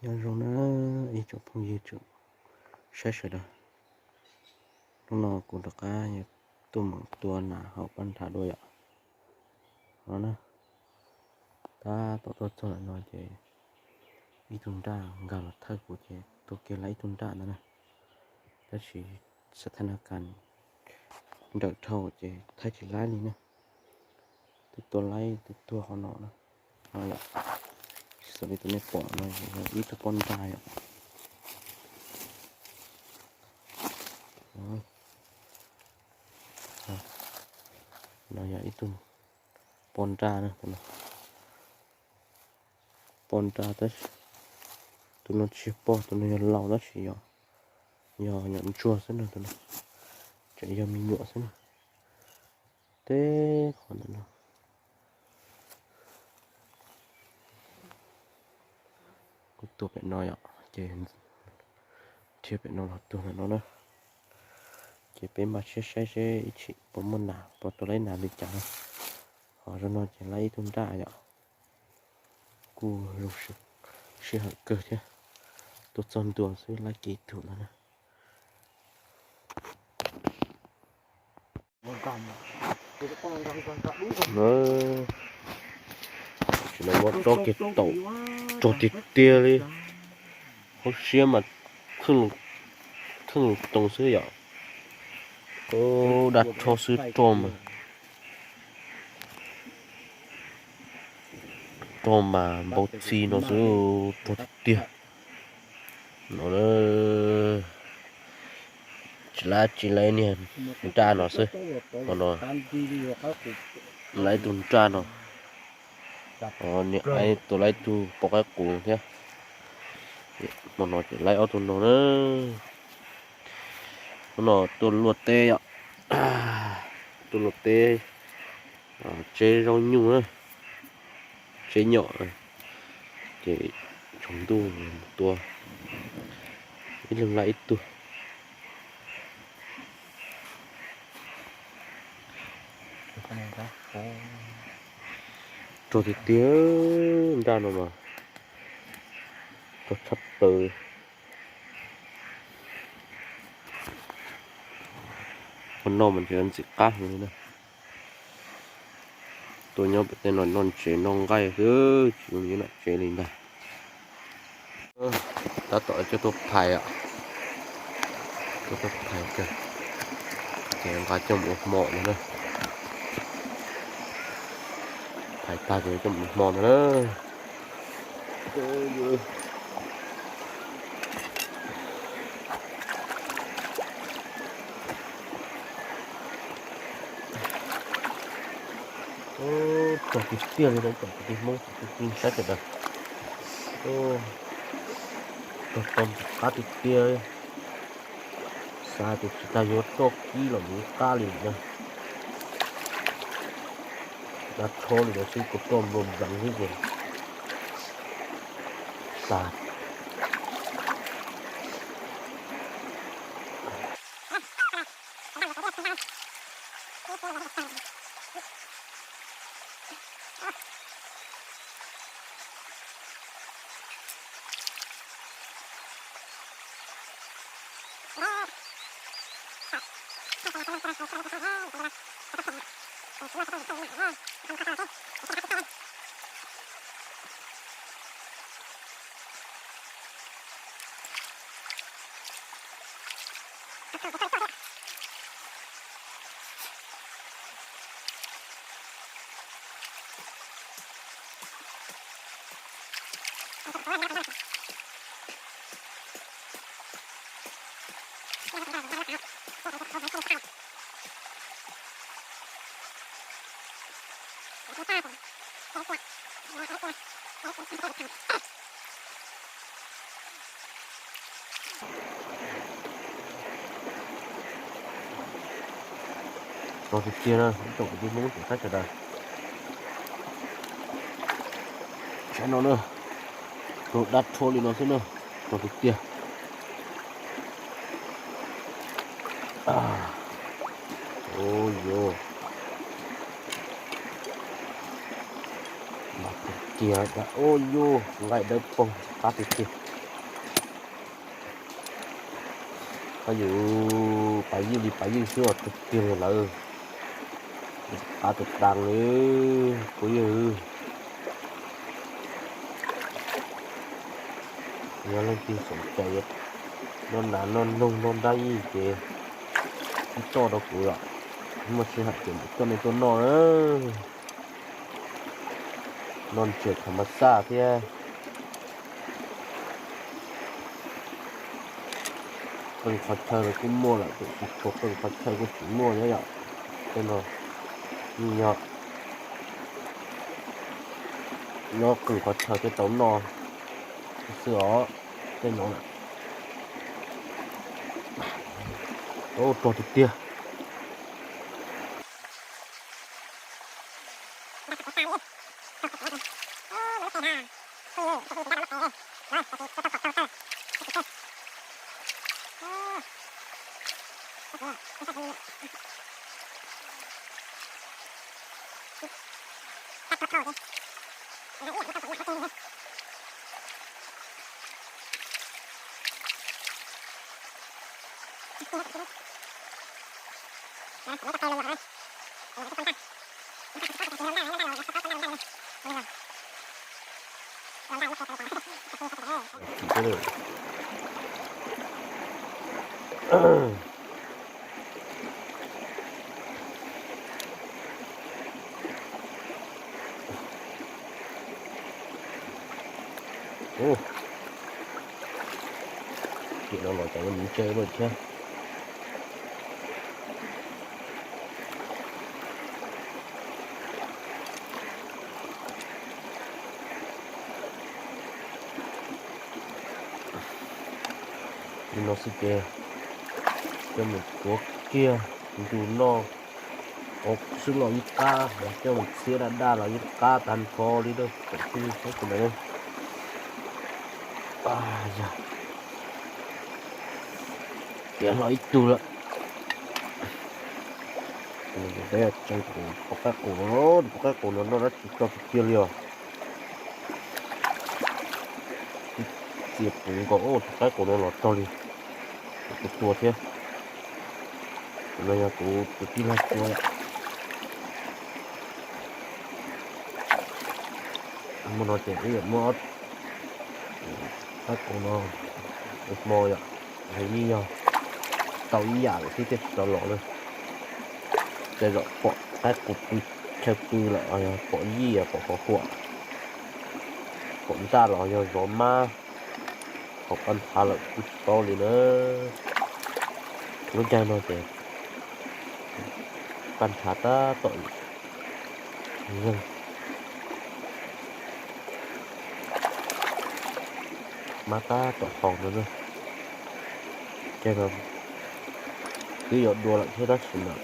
Nyob zoo na ib tsoom phooj ywg tsoom saib sawv daws, hnub no kuv rov qab tuaj mus tua nas hauv paj nrhav dua yom. No na, tab tom tuaj txog ntawm no ces ib tug nraj nkag los thawb kuv ces tua kiag lawm ib tug nraj ntawd na. Tab sis xav thaj na kas nrawm dhau ces thawb tsis laib li na. Twb tua laib twb tuag qhov no na. No yom, xws li tus nej pom no yog ib tug poj nraj yom. No yog ib tug poj nraj na, tus no poj nraj tab sis tus no tsis poj, tus no yog laus tab sis yog nyuam ntsuag xwb na, tus no tseem yog me nyuam xwb na. Teb qhov ntawm no kuj tuag pem no yom, ces dhia pem no los tuag ntawm no na. Ces peb npaj siab saib seb ib chim puas muaj nas, puas tua laib nas li cas na. Ho zaum no ces laib ib tug nraj yom. Kuj zoo sij hawm kawg thiab, tuaj txog ntua xwb laib kiag ib tug no na. Tam sim no muab tsob kiag taum rog tiag tiag li, hauv siab mas kheej lus toog xwb yom. Dab rhob xwb roj mas, roj mas npau txi no xwb, rog tiag tiag no. Tsis laib tsis laib niag nraj no xwb, no laib tus nraj no, niam laib tus laib tus pom qaib qus thiab. Hmo no ces laib ob tug no na. Hnub no tuaj luaj teb yom, tuaj luaj teb, tseb zaub nyuj na, tseb nyom, ces tsaus ntuj tua ib leeg laib ib tug. Rog tiag tiag, nraj no mas rog tshaj plaws. Ua noj mas ntshe ntxim qab heev li na. Tuaj nyob pem tej no noj ntses noj nqaij xwb, tsis nyob nram tsev li ntag. Tab tom coj tuaj phais os, coj tuaj phais kawg, ces nqa coj mus ua hmo ntag na. Phais tag ces coj mus ua hmo ntag na. Rog tiag tiag li no, tsoom kwv tij Hmoob tsoom phooj ywg sawv daws. Rog tau qab tiag tiag, xav tias tsis tas yuav roj kib los mus qab li na. Dab tshob li no xwb, kua roj nploos nplees xwb ces tas. Rog tiag tiag na, ib tsoom kwv tij Hmoob tsoom saib sawv daws. Saib no na, rog dab tshob li no xwb na, rog tiag tiag. Ua yuav, mas kiag, ua yuav nqaij dawb paug qab tiag tiag. Pab yus, pab yij li pab yij xwb os, tiag tiag li lawm. Qab tas tas li, phooj ywg. Yog leej twg xom cai noj nas noj noog noj dab yij ces tij toj rau kuv yom. Muaj sij hawm ces mam coj nej tuaj noj na. Noj ntses tham mas xaj thiab. Qee qhov chaw los kuj muaj lawm, tiam sis tshuav qee qhov chaw kuj tsis muaj thiab yom. Tej no nyob, nyob qee qhov chaw thiaj tau noj xwb os. Tej no lawm. Rog tiag tiag. Ub, tim no los cas yuav mus ntse luaj thiab. Li no xwb ces coj mus tuav kiag ncu noj, xwb los ib qab, coj mus txiav daj daj los ib qab tag nrho li na. Tiav hlo ib tug lawm. Peb tseem pom qaib qus no, pom qaib qus no noj dab tsi tso tiag tiag li os. Txias puv nkaus tus qaib qus no los txog li, kuv tua thiab. Tus no yog kuv tus tij laug tua. Muaj no ces wb yuav muab qaib qus no ua hmo yom, yeej yog tau ib yam lawm xwb thiaj tsis tau los na. Tej zaum pom qaib qus pw chaw pw lawm, pom yij pom qhov huam, pom ntaj los yog zov mab, qhov paj nthav lawm kuj tsis paub li na. Lub caij no ces paj nthav tab tom yeeg, mab tab tom haus no na. Caij no twb yuav dua lawm thiab tab sis mas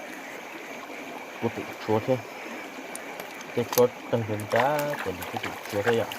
kuj tseem tshuav thiab. Tej tsob tawg nrag nrag ces nws kuj tseem tshuav thiab yom.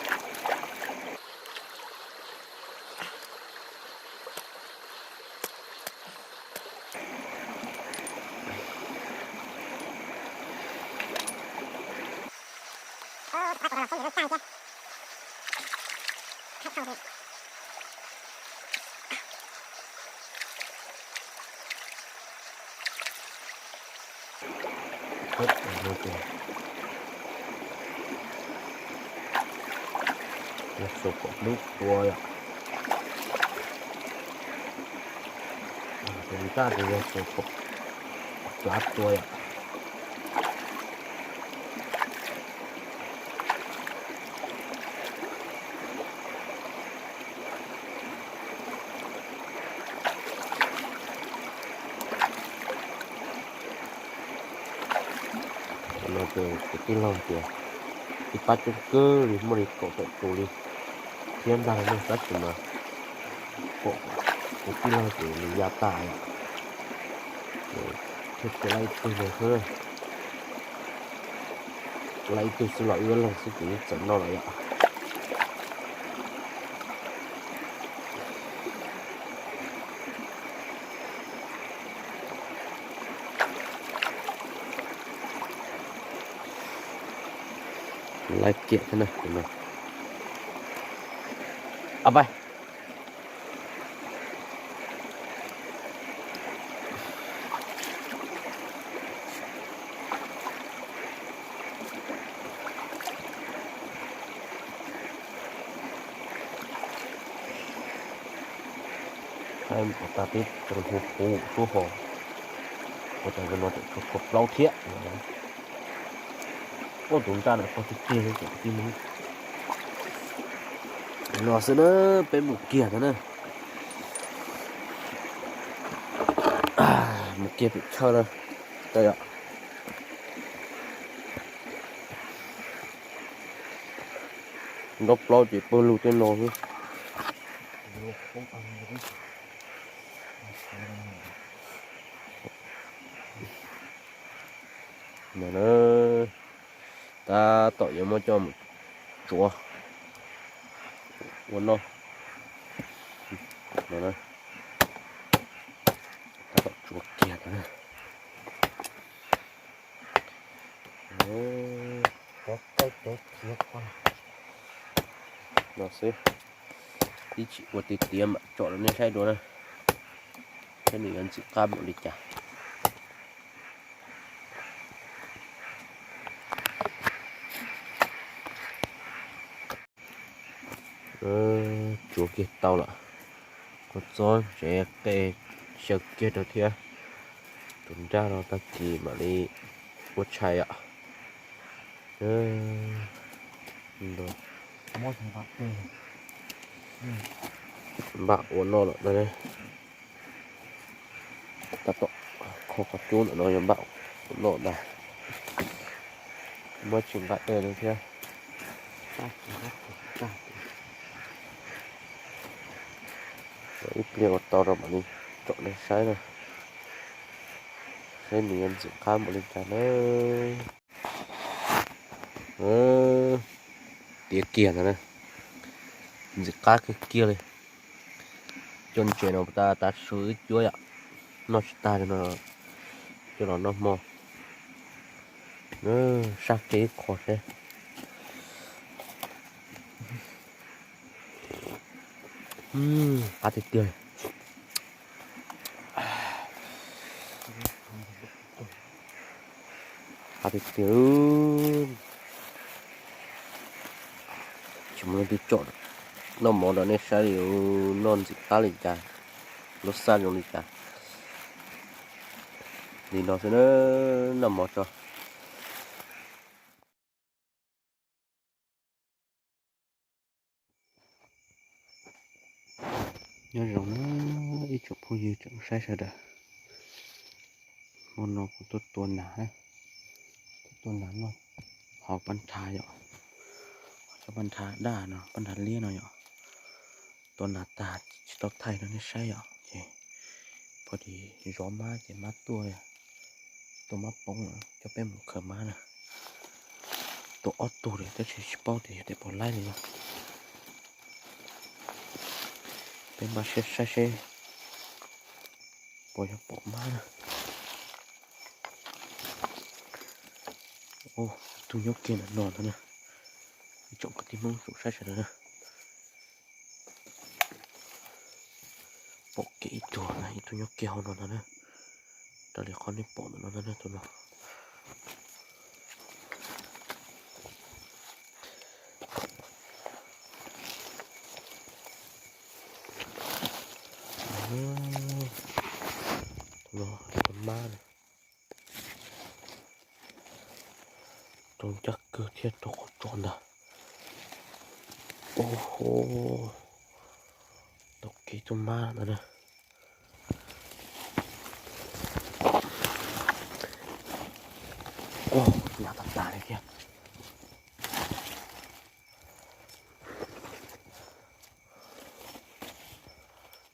Yog xuas phom dub tua yom. Tus ntaj ces yog xuas phom plav tua yom. No ces kuv tij laug tias ib pab coob kawg li, muaj li kaum tawm tus li thiab ntag no, tab sis mas pom kuv tij laug ces nws ya tas yom. Ces thiaj tsis laib ib tug no xwb, laib ib tug xwb los wb leeg xwb ces yeej txawm noj lawm yom. Laib kiag thiab na. Au pais. Ua tag peb tau hu puv suab hos, ua cas no tseem tshuav plaub thiab. Ua tus nraj no pog tiag tiag li cov kwv tij Hmoob. No xwb na, peb mus kiag ntawd na. Mus kiag pem chaw na. Nrov plaub ces pawg lug tej no xwb. No na, tab tom yuav muab coj mus tsuav ua noj. No na, tab tom tsuav kiag ntawd na. No xwb, ib chim ua tiav tiav mam tsom rau nej saib dua na, saib nws yuav ntxim qab npaum li cas. Tsuav kiag tau lawm, kua txob tsev qe xyaw kiag rau thiab. Tus nraj no tag kis mam li ua tshais os. Npaj ua noj lawm ntag. Tab tom kho qhov cub ntawm no yog npaj ua noj ntag. Muab tsis nqa dej li thiab. Ib pliag ua tau rau mam li tsom nej saib na, saib nws yuav ntxim qab npaum li cas na. Tiav kiag ntawd na, ntxim qab kiag kiag li. Coj ntses no tas tav su wb cuab yom, noj tsis tag no coj los noj hmo. Saj kiag ib qho seb. Qab tiag tiag. Qab tiag tiag. Tsis muaj leej twg tsom noj mov rau nej saib li, noj ntxim qab li cas, lub xaj zoo li cas. Li no xwb na, noj mov tso. Nyob zoo na ib tsoom phooj ywg tsoom saib sawv daws, hmo no kuv tuaj tua nas, tuaj tua nas noj hauv paj nrhav yom, cov paj nrhav daj no, paj nrhav liab no yom. Tua nas tag tsis tau thaij rau nej saib yom, ces pom tias zov mab ces mab tuaj, tua mab poob lawm, coj peb mus khaws mab na. Tua ob tug li tab sis tsis paub tias yog tias puas laib li yog. Peb npaj siab saib seb puas yog pom mab na. Ib tug nyob kiag ntawm no ntag na. Ib tsoom kwv tij Hmoob tsoom saib sawv daws na, pom kiag ib tug na, ib tug nyob kiag hauv no ntag na. Raws li qhov nej pom ntawm no ntag na, tus no. Tus no, tus mab na. Raug ncaj kawg thiab raug qhov tsua ntag. Ub, tau kiag tus mab ntawd na. Ub, hnyav tas tas li thiab.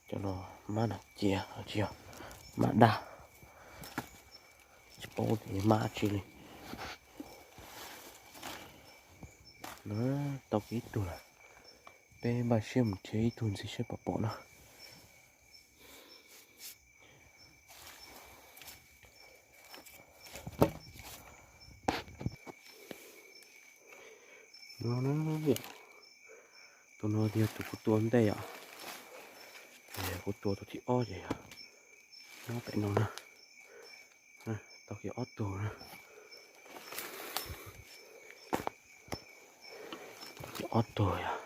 Cov no mab nas cia tsis yog mab daj, tsis paub tias yog mab dab tsi li. Tau kiag ib tug lawm, peb npaj siab mus nrhiav ib tug ntxiv seb puas pom na. Tus no yog tus kuv tua ntej yom, kuv tua tus thib ob ces yog nyob pem no na. Tau kiag ob tug na, tau kiag ob tug yom.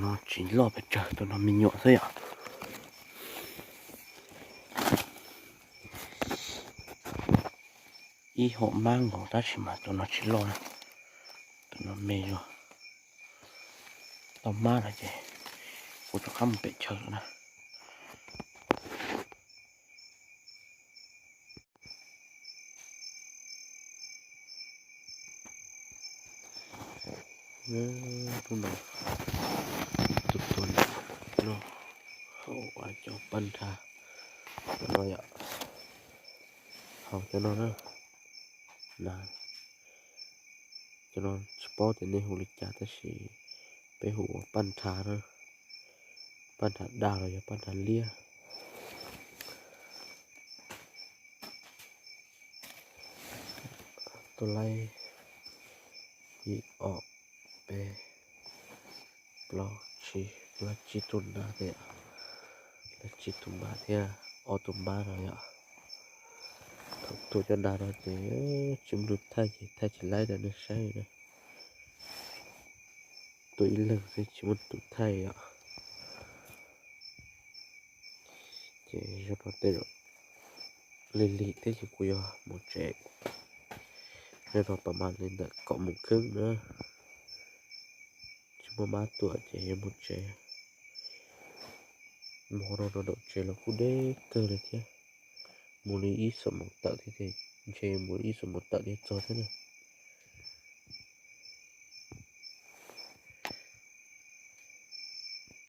No tsis loj pes tsawg, tus no me nyuam xwb yom. Ib hom mab nkaus tab sis mas tus no tsis loj na. Tus no me zog. Tau mab no ces kuv rov qab mus pem chaw na. Hnub no tus tuag no haus cov paj nrhav no yom. Haus cov no na. Na, cov no tsis paub tias nej hu li cas tab sis peb hu ua paj nrhav na. Paj nrhav dag los yog paj nrhav liab. Tus laib ib ob peb plaub tsib, laib tsib tug nas thiab, laib tsib tug nas thiab ob tug mab no yom. Thaum tuag cov nas no ces tsis muaj tus thaij ces thaij tsis laib rau nej saib na. Tuag ib leeg xwb tsis muaj tus thaij yom. Ces zaum no tej zaum lig lig thiab ces kuv yuav mus tsev. Zaum no pab mam li ntawm kaum moos kheeb na. Tsis muaj mab tuaj ces yuav mus tsev. Mus hauv no rau nraum tsev los kuj deb kawg li thiab. Mus li ib xuab moos tawm thiab ces ntshe mus ib xuab moos tawm thiaj txog thiab na.